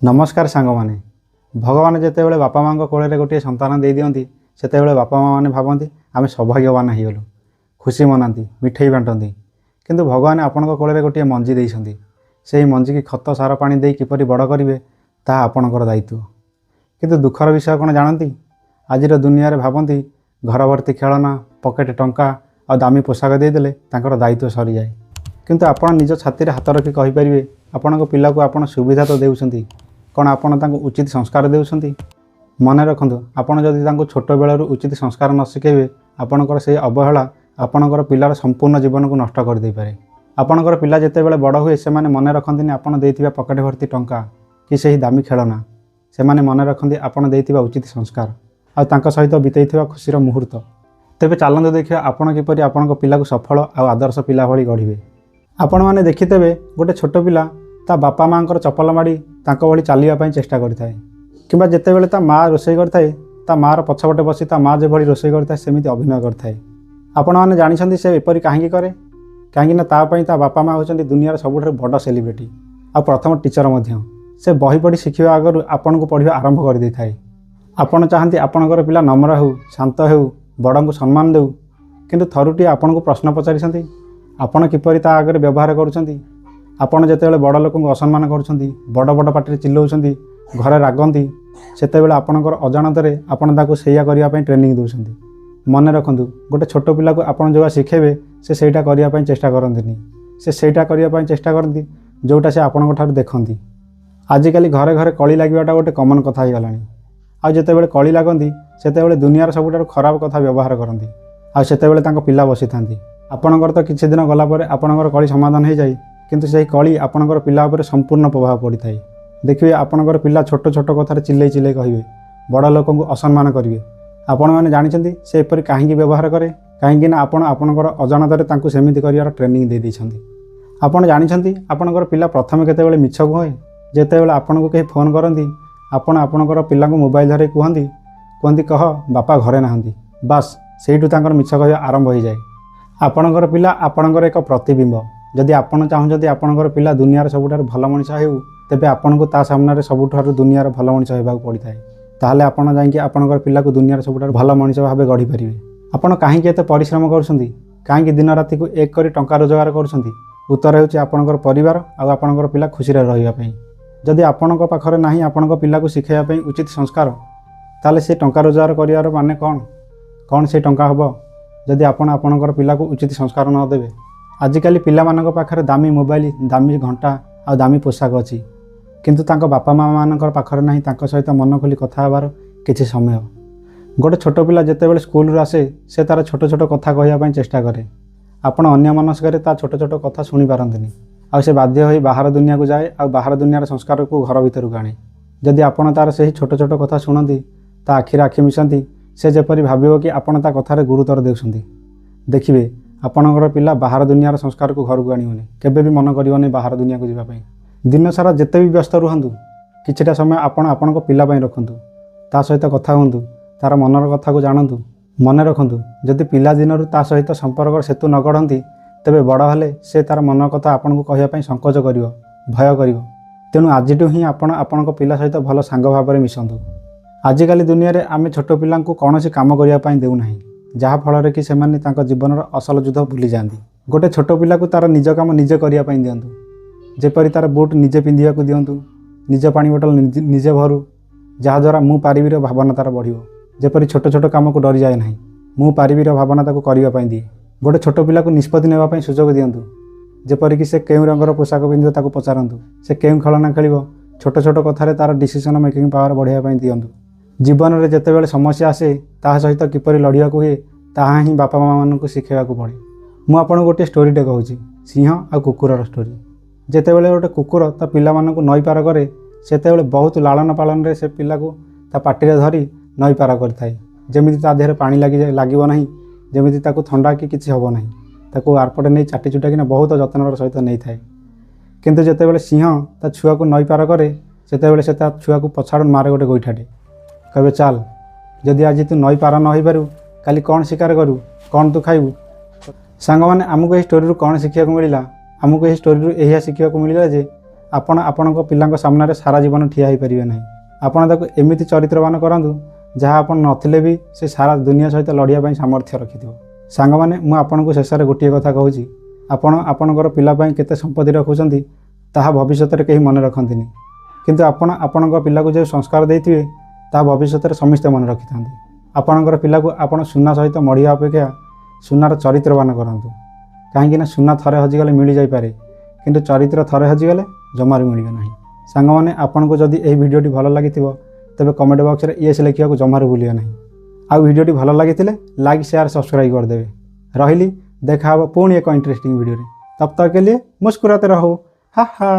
ନମସ୍କାର ସାଙ୍ଗମାନେ। ଭଗବାନ ଯେତେବେଳେ ବାପା ମାଆଙ୍କ କୋଳରେ ଗୋଟିଏ ସନ୍ତାନ ଦେଇଦିଅନ୍ତି, ସେତେବେଳେ ବାପା ମାଆମାନେ ଭାବନ୍ତି ଆମେ ସୌଭାଗ୍ୟବାନ ହେଇଗଲୁ। ଖୁସି ମନାନ୍ତି, ମିଠେଇ ବାଣ୍ଟନ୍ତି। କିନ୍ତୁ ଭଗବାନ ଆପଣଙ୍କ କୋଳରେ ଗୋଟିଏ ମଞ୍ଜି ଦେଇଛନ୍ତି। ସେହି ମଞ୍ଜିକି ଖତ, ସାର, ପାଣି ଦେଇ କିପରି ବଡ଼ କରିବେ, ତାହା ଆପଣଙ୍କର ଦାୟିତ୍ୱ। କିନ୍ତୁ ଦୁଃଖର ବିଷୟ କ'ଣ ଜାଣନ୍ତି? ଆଜିର ଦୁନିଆରେ ଭାବନ୍ତି ଘର ଭର୍ତ୍ତି ଖେଳନା, ପକେଟ ଟଙ୍କା ଆଉ ଦାମୀ ପୋଷାକ ଦେଇଦେଲେ ତାଙ୍କର ଦାୟିତ୍ୱ ସରିଯାଏ। କିନ୍ତୁ ଆପଣ ନିଜ ଛାତିରେ ହାତ ରଖି କହିପାରିବେ, ଆପଣଙ୍କ ପିଲାକୁ ଆପଣ ସୁବିଧା ତ ଦେଉଛନ୍ତି, କ'ଣ ଆପଣ ତାଙ୍କୁ ଉଚିତ ସଂସ୍କାର ଦେଉଛନ୍ତି? ମନେ ରଖନ୍ତୁ, ଆପଣ ଯଦି ତାଙ୍କୁ ଛୋଟ ବେଳରୁ ଉଚିତ ସଂସ୍କାର ନ ଶିଖେଇବେ, ଆପଣଙ୍କର ସେହି ଅବହେଳା ଆପଣଙ୍କର ପିଲାର ସମ୍ପୂର୍ଣ୍ଣ ଜୀବନକୁ ନଷ୍ଟ କରିଦେଇପାରେ। ଆପଣଙ୍କର ପିଲା ଯେତେବେଳେ ବଡ଼ ହୁଏ, ସେମାନେ ମନେ ରଖନ୍ତିନି ଆପଣ ଦେଇଥିବା ପକେଟ ଭର୍ତ୍ତି ଟଙ୍କା କି ସେହି ଦାମୀ ଖେଳନା। ସେମାନେ ମନେ ରଖନ୍ତି ଆପଣ ଦେଇଥିବା ଉଚିତ ସଂସ୍କାର ଆଉ ତାଙ୍କ ସହିତ ବିତେଇଥିବା ଖୁସିର ମୁହୂର୍ତ୍ତ। ତେବେ ଚାଲନ୍ତୁ ଦେଖିବା, ଆପଣ କିପରି ଆପଣଙ୍କ ପିଲାକୁ ସଫଳ ଆଉ ଆଦର୍ଶ ପିଲା ଭଳି ଗଢ଼ିବେ। ଆପଣମାନେ ଦେଖିଥିବେ, ଗୋଟେ ଛୋଟ ପିଲା ତା ବାପା ମାଆଙ୍କର ଚପଲ ମାଡ଼ି ତାଙ୍କ ଭଳି ଚାଲିବା ପାଇଁ ଚେଷ୍ଟା କରିଥାଏ, କିମ୍ବା ଯେତେବେଳେ ତା ମାଆ ରୋଷେଇ କରିଥାଏ, ତା ମାଆର ପଛପଟେ ବସି ତା ମାଆ ଯେଭଳି ରୋଷେଇ କରିଥାଏ, ସେମିତି ଅଭିନୟ କରିଥାଏ। ଆପଣମାନେ ଜାଣିଛନ୍ତି ସେ ଏପରି କାହିଁକି କରେ? କାହିଁକିନା ତା ପାଇଁ ତା ବାପା ମାଆ ହେଉଛନ୍ତି ଦୁନିଆର ସବୁଠାରୁ ବଡ଼ ସେଲିବ୍ରିଟି ଆଉ ପ୍ରଥମ ଟିଚର ମଧ୍ୟ। ସେ ବହି ପଢ଼ି ଶିଖିବା ଆଗରୁ ଆପଣଙ୍କୁ ପଢ଼ିବା ଆରମ୍ଭ କରିଦେଇଥାଏ। ଆପଣ ଚାହାନ୍ତି ଆପଣଙ୍କର ପିଲା ନମ୍ର ହେଉ, ଶାନ୍ତ ହେଉ, ବଡ଼ଙ୍କୁ ସମ୍ମାନ ଦେଉ। କିନ୍ତୁ ଥରୁଟିଏ ଆପଣଙ୍କୁ ପ୍ରଶ୍ନ ପଚାରିଛନ୍ତି, ଆପଣ କିପରି ତା ଆଗରେ ବ୍ୟବହାର କରୁଛନ୍ତି? ଆପଣ ଯେତେବେଳେ ବଡ଼ ଲୋକଙ୍କୁ ଅସମ୍ମାନ କରୁଛନ୍ତି, ବଡ଼ ବଡ଼ ପାଟିରେ ଚିଲଉଛନ୍ତି, ଘରେ ରାଗନ୍ତି, ସେତେବେଳେ ଆପଣଙ୍କର ଅଜାଣତରେ ଆପଣ ତାକୁ ସେଇଆ କରିବା ପାଇଁ ଟ୍ରେନିଂ ଦେଉଛନ୍ତି। ମନେ ରଖନ୍ତୁ, ଗୋଟେ ଛୋଟ ପିଲାକୁ ଆପଣ ଯେଉଁଟା ଶିଖେଇବେ, ସେ ସେଇଟା କରିବା ପାଇଁ ଚେଷ୍ଟା କରନ୍ତିନି। ସେ ସେଇଟା କରିବା ପାଇଁ ଚେଷ୍ଟା କରନ୍ତି ଯେଉଁଟା ସେ ଆପଣଙ୍କ ଠାରୁ ଦେଖନ୍ତି। ଆଜିକାଲି ଘରେ ଘରେ କଳି ଲାଗିବାଟା ଗୋଟେ କମନ୍ କଥା ହେଇଗଲାଣି। ଆଉ ଯେତେବେଳେ କଳି ଲାଗନ୍ତି, ସେତେବେଳେ ଦୁନିଆର ସବୁଠାରୁ ଖରାପ କଥା ବ୍ୟବହାର କରନ୍ତି ଆଉ ସେତେବେଳେ ତାଙ୍କ ପିଲା ବସିଥାନ୍ତି। ଆପଣଙ୍କର ତ କିଛି ଦିନ ଗଲା ପରେ ଆପଣଙ୍କର କଳି ସମାଧାନ ହେଇଯାଏ, କିନ୍ତୁ ସେହି କଳି ଆପଣଙ୍କର ପିଲା ଉପରେ ସମ୍ପୂର୍ଣ୍ଣ ପ୍ରଭାବ ପଡ଼ିଥାଏ। ଦେଖିବେ, ଆପଣଙ୍କର ପିଲା ଛୋଟ ଛୋଟ କଥାରେ ଚିଲେଇ ଚିଲେଇ କହିବେ, ବଡ଼ ଲୋକଙ୍କୁ ଅସମ୍ମାନ କରିବେ। ଆପଣମାନେ ଜାଣିଛନ୍ତି ସେ ଏପରି କାହିଁକି ବ୍ୟବହାର କରେ? କାହିଁକି ନା ଆପଣ ଆପଣଙ୍କର ଅଜାଣତରେ ତାଙ୍କୁ ସେମିତି କରିବାର ଟ୍ରେନିଂ ଦେଇ ଦେଇଛନ୍ତି। ଆପଣ ଜାଣିଛନ୍ତି ଆପଣଙ୍କର ପିଲା ପ୍ରଥମେ କେତେବେଳେ ମିଛ କୁହେ? ଯେତେବେଳେ ଆପଣଙ୍କୁ କେହି ଫୋନ୍ କରନ୍ତି, ଆପଣ ଆପଣଙ୍କର ପିଲାଙ୍କୁ ମୋବାଇଲ ଧରାଇ କୁହନ୍ତି, "କହ ବାପା ଘରେ ନାହାନ୍ତି।" ବାସ୍, ସେଇଠୁ ତାଙ୍କର ମିଛ କହିବା ଆରମ୍ଭ ହୋଇଯାଏ। ଆପଣଙ୍କର ପିଲା ଆପଣଙ୍କର ଏକ ପ୍ରତିବିମ୍ବ। ଯଦି ଆପଣ ଚାହୁଁଛନ୍ତି ଆପଣଙ୍କର ପିଲା ଦୁନିଆର ସବୁଠାରୁ ଭଲ ମଣିଷ ହେଉ, ତେବେ ଆପଣଙ୍କୁ ତା ସାମ୍ନାରେ ସବୁଠାରୁ ଦୁନିଆର ଭଲ ମଣିଷ ହେବାକୁ ପଡ଼ିଥାଏ। ତାହେଲେ ଆପଣ ଯାଇକି ଆପଣଙ୍କର ପିଲାକୁ ଦୁନିଆର ସବୁଠାରୁ ଭଲ ମଣିଷ ଭାବେ ଗଢ଼ିପାରିବେ। ଆପଣ କାହିଁକି ଏତେ ପରିଶ୍ରମ କରୁଛନ୍ତି? କାହିଁକି ଦିନ ରାତିକୁ ଏକ କରି ଟଙ୍କା ରୋଜଗାର କରୁଛନ୍ତି? ଉତ୍ତର ହେଉଛି ଆପଣଙ୍କର ପରିବାର ଆଉ ଆପଣଙ୍କର ପିଲା ଖୁସିରେ ରହିବା ପାଇଁ। ଯଦି ଆପଣଙ୍କ ପାଖରେ ନାହିଁ ଆପଣଙ୍କ ପିଲାକୁ ଶିଖାଇବା ପାଇଁ ଉଚିତ ସଂସ୍କାର, ତାହେଲେ ସେ ଟଙ୍କା ରୋଜଗାର କରିବାର ମାନେ କ'ଣ? କ'ଣ ସେ ଟଙ୍କା ହେବ, ଯଦି ଆପଣ ଆପଣଙ୍କର ପିଲାକୁ ଉଚିତ ସଂସ୍କାର ନ ଦେବେ? ଆଜିକାଲି ପିଲାମାନଙ୍କ ପାଖରେ ଦାମୀ ମୋବାଇଲ, ଦାମୀ ଘଣ୍ଟା ଆଉ ଦାମୀ ପୋଷାକ ଅଛି, କିନ୍ତୁ ତାଙ୍କ ବାପା ମାଆମାନଙ୍କର ପାଖରେ ନାହିଁ ତାଙ୍କ ସହିତ ମନ ଖୋଲି କଥା ହେବାର କିଛି ସମୟ। ଗୋଟେ ଛୋଟ ପିଲା ଯେତେବେଳେ ସ୍କୁଲରୁ ଆସେ, ସେ ତା'ର ଛୋଟ ଛୋଟ କଥା କହିବା ପାଇଁ ଚେଷ୍ଟା କରେ। ଆପଣ ଅନ୍ୟ ମନସ୍କରେ ତା ଛୋଟ ଛୋଟ କଥା ଶୁଣିପାରନ୍ତିନି ଆଉ ସେ ବାଧ୍ୟ ହୋଇ ବାହାର ଦୁନିଆକୁ ଯାଏ ଆଉ ବାହାର ଦୁନିଆର ସଂସ୍କାରକୁ ଘର ଭିତରକୁ ଆଣେ। ଯଦି ଆପଣ ତା'ର ସେହି ଛୋଟ ଛୋଟ କଥା ଶୁଣନ୍ତି, ତା ଆଖିରେ ଆଖି ମିଶାନ୍ତି, ସେ ଯେପରି ଭାବିବ କି ଆପଣ ତା କଥାରେ ଗୁରୁତ୍ୱ ଦେଉଛନ୍ତି, ଦେଖିବେ ଆପଣଙ୍କର ପିଲା ବାହାର ଦୁନିଆର ସଂସ୍କାରକୁ ଘରକୁ ଆଣିବନି, କେବେ ବି ମନ କରିବନି ବାହାର ଦୁନିଆକୁ ଯିବା ପାଇଁ। ଦିନସାରା ଯେତେ ବି ବ୍ୟସ୍ତ ରୁହନ୍ତୁ, କିଛିଟା ସମୟ ଆପଣ ଆପଣଙ୍କ ପିଲା ପାଇଁ ରଖନ୍ତୁ। ତା ସହିତ କଥା ହୁଅନ୍ତୁ, ତା'ର ମନର କଥାକୁ ଜାଣନ୍ତୁ। ମନେ ରଖନ୍ତୁ, ଯଦି ପିଲାଦିନରୁ ତା ସହିତ ସମ୍ପର୍କର ସେତୁ ନ ଗଢ଼ନ୍ତି, ତେବେ ବଡ଼ ହେଲେ ସେ ତା'ର ମନ କଥା ଆପଣଙ୍କୁ କହିବା ପାଇଁ ସଙ୍କୋଚ କରିବ, ଭୟ କରିବ। ତେଣୁ ଆଜିଠୁ ହିଁ ଆପଣ ଆପଣଙ୍କ ପିଲା ସହିତ ଭଲ ସାଙ୍ଗ ଭାବରେ ମିଶନ୍ତୁ। ଆଜିକାଲି ଦୁନିଆରେ ଆମେ ଛୋଟ ପିଲାଙ୍କୁ କୌଣସି କାମ କରିବା ପାଇଁ ଦେଉନାହିଁ, ଯାହାଫଳରେ କି ସେମାନେ ତାଙ୍କ ଜୀବନର ଅସଲ ଯୁଦ୍ଧ ଭୁଲିଯାଆନ୍ତି। ଗୋଟେ ଛୋଟ ପିଲାକୁ ତା'ର ନିଜ କାମ ନିଜେ କରିବା ପାଇଁ ଦିଅନ୍ତୁ। ଯେପରି ତା'ର ବୁଟ୍ ନିଜେ ପିନ୍ଧିବାକୁ ଦିଅନ୍ତୁ, ନିଜ ପାଣି ବୋଟଲ ନିଜେ ଭରୁ, ଯାହାଦ୍ୱାରା ମୁଁ ପାରିବିର ଭାବନା ତା'ର ବଢ଼ିବ। ଯେପରି ଛୋଟ ଛୋଟ କାମକୁ ଡରିଯାଏ ନାହିଁ, ମୁଁ ପାରିବିର ଭାବନା ତାକୁ କରିବା ପାଇଁ ଦିଏ। ଗୋଟେ ଛୋଟ ପିଲାକୁ ନିଷ୍ପତ୍ତି ନେବା ପାଇଁ ସୁଯୋଗ ଦିଅନ୍ତୁ। ଯେପରିକି ସେ କେଉଁ ରଙ୍ଗର ପୋଷାକ ପିନ୍ଧିବ ତାକୁ ପଚାରନ୍ତୁ, ସେ କେଉଁ ଖେଳନା ଖେଳିବ। ଛୋଟ ଛୋଟ କଥାରେ ତା'ର ଡିସିସନ୍ ମେକିଂ ପାୱାର ବଢ଼ାଇବା ପାଇଁ ଦିଅନ୍ତୁ। ଜୀବନରେ ଯେତେବେଳେ ସମସ୍ୟା ଆସେ, ତାହା ସହିତ କିପରି ଲଢ଼ିବାକୁ ହୁଏ, ତାହା ହିଁ ବାପା ମାଆମାନଙ୍କୁ ଶିଖାଇବାକୁ ପଡ଼େ। ମୁଁ ଆପଣଙ୍କୁ ଗୋଟିଏ ଷ୍ଟୋରିଟେ କହୁଛି, ସିଂହ ଆଉ କୁକୁରର ଷ୍ଟୋରି। ଯେତେବେଳେ ଗୋଟେ କୁକୁର ତା ପିଲାମାନଙ୍କୁ ନଈ ପାର କରେ, ସେତେବେଳେ ବହୁତ ଲାଳନ ପାଳନରେ ସେ ପିଲାକୁ ତା ପାଟିରେ ଧରି ନଈ ପାର କରିଥାଏ, ଯେମିତି ତା ଦେହରେ ପାଣି ଲାଗିବ ନାହିଁ, ଯେମିତି ତାକୁ ଥଣ୍ଡା କି କିଛି ହେବ ନାହିଁ। ତାକୁ ଆରପଟେ ନେଇ ଚାଟି ଚୁଟାକିନା ବହୁତ ଯତ୍ନର ସହିତ ନେଇଥାଏ। କିନ୍ତୁ ଯେତେବେଳେ ସିଂହ ତା ଛୁଆକୁ ନଈ ପାର କରେ, ସେତେବେଳେ ସେ ତା ଛୁଆକୁ ପଛଆଡ଼ୁ ମାରେ ଗୋଟେ ଗୋଇଠାଟେ। କହିବେ, "ଚାଲ, ଯଦି ଆଜି ତୁ ନଈ ପାର ନ ହେଇପାରିବୁ, କାଲି କ'ଣ ଶିକାର କରିବୁ? କ'ଣ ତୁ ଖାଇବୁ?" ସାଙ୍ଗମାନେ, ଆମକୁ ଏହି ଷ୍ଟୋରିରୁ କ'ଣ ଶିଖିବାକୁ ମିଳିଲା? ଆମକୁ ଏହି ଷ୍ଟୋରିରୁ ଏହା ଶିଖିବାକୁ ମିଳିଲା ଯେ ଆପଣ ଆପଣଙ୍କ ପିଲାଙ୍କ ସାମ୍ନାରେ ସାରା ଜୀବନ ଠିଆ ହୋଇପାରିବେ ନାହିଁ। ଆପଣ ତାକୁ ଏମିତି ଚରିତ୍ରବାନ କରନ୍ତୁ, ଯାହା ଆପଣ ନଥିଲେ ବି ସେ ସାରା ଦୁନିଆ ସହିତ ଲଢ଼ିବା ପାଇଁ ସାମର୍ଥ୍ୟ ରଖିଥିବ। ସାଙ୍ଗମାନେ, ମୁଁ ଆପଣଙ୍କୁ ଶେଷରେ ଗୋଟିଏ କଥା କହୁଛି। ଆପଣ ଆପଣଙ୍କର ପିଲା ପାଇଁ କେତେ ସମ୍ପତ୍ତି ରଖୁଛନ୍ତି, ତାହା ଭବିଷ୍ୟତରେ କେହି ମନେ ରଖନ୍ତିନି। କିନ୍ତୁ ଆପଣ ଆପଣଙ୍କ ପିଲାକୁ ଯେଉଁ ସଂସ୍କାର ଦେଇଥିବେ, ତାହା ଭବିଷ୍ୟତରେ ସମସ୍ତେ ମନେ ରଖିଥାନ୍ତି। ଆପଣଙ୍କର ପିଲାକୁ ଆପଣ ସୁନା ସହିତ ମଢ଼ିବା ଅପେକ୍ଷା ସୁନାର ଚରିତ୍ରବାନ କରନ୍ତୁ, କାହିଁକିନା ସୁନା ଥରେ ହଜିଗଲେ ମିଳିଯାଇପାରେ, କିନ୍ତୁ ଚରିତ୍ର ଥରେ ହଜିଗଲେ ଜମାରୁ ମିଳିବ ନାହିଁ। ସାଙ୍ଗମାନେ, ଆପଣଙ୍କୁ ଯଦି ଏହି ଭିଡ଼ିଓଟି ଭଲ ଲାଗିଥିବ, ତେବେ କମେଣ୍ଟ ବକ୍ସରେ ୟେସ୍ ଲେଖିବାକୁ ଜମାରୁ ଭୁଲିବେ ନାହିଁ। ଆଉ ଭିଡ଼ିଓଟି ଭଲ ଲାଗିଥିଲେ ଲାଇକ୍, ସେୟାର, ସବସ୍କ୍ରାଇବ୍ କରିଦେବେ। ରହିଲି, ଦେଖା ହେବ ପୁଣି ଏକ ଇଣ୍ଟରେଷ୍ଟିଂ ଭିଡ଼ିଓରେ। तब तक के लिए मुस्कुराते रहो। ହା ହା।